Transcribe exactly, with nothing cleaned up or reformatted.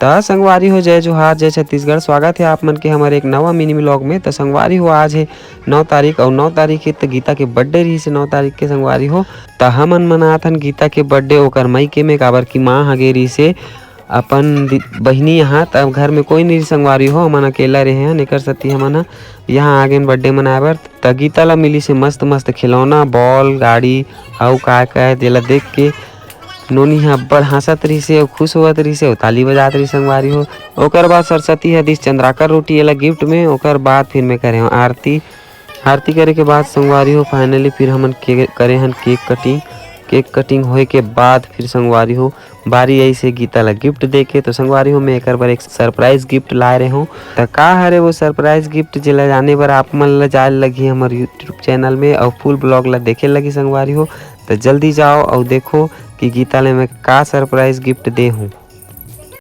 त संगवारी हो, जय जोहार, जय छत्तीसगढ़। स्वागत हे आप मन के हमर एक नवा mini vlog में। त संगवारी हो, आज हे नौ तारीख, अउ नौ तारीख हे त गीता के birthday रहिस हे नौ तारीख के संगवारी हो। त हमन मनात हन गीता के birthday ओकर मइके में, काबर कि माँ ह गे रहिस हे अपन दि-, बहिनी यहाँ। त अब घर में कोई नइ रहिस संगवारी हो, हमन अकेला रहे हन, एकर सेती हमन ह यहाँ आ गेन birthday मनाए बर। त गीता ला मिलिस हे मस्त मस्त खिलौना, ball, गाड़ी, अउ का का हे, तेला देख के नोनी ह अब्बड़ हंसत रहिस हे अउ खुश होवत रहिस हे अउ ताली बजात रहिस संगवारी हो। ओकर बाद सरस्वती ह दिस चंद्राकर रोटी एला gift में। ओकर बाद फिर मैं करे हंव आरती। आरती करे के बाद संगवारी हो, finally फिर हमन के करे हन cake cutting। Cake cutting होए के बाद फिर संगवारी हो, बारी आइस हे गीता ला gift दे के। तो संगवारी हो, मैं एकर बर एक surprise gift लाए रहे हूँ। त का हरे वो surprise gift, जेला जाने बर आप मन ला जाए लगही हमर YouTube channel में अउ full vlog ला देखे लगही संगवारी हो। त जल्दी जाओ अउ देखो कि गीता ले मैं का surprise gift दे हूँ।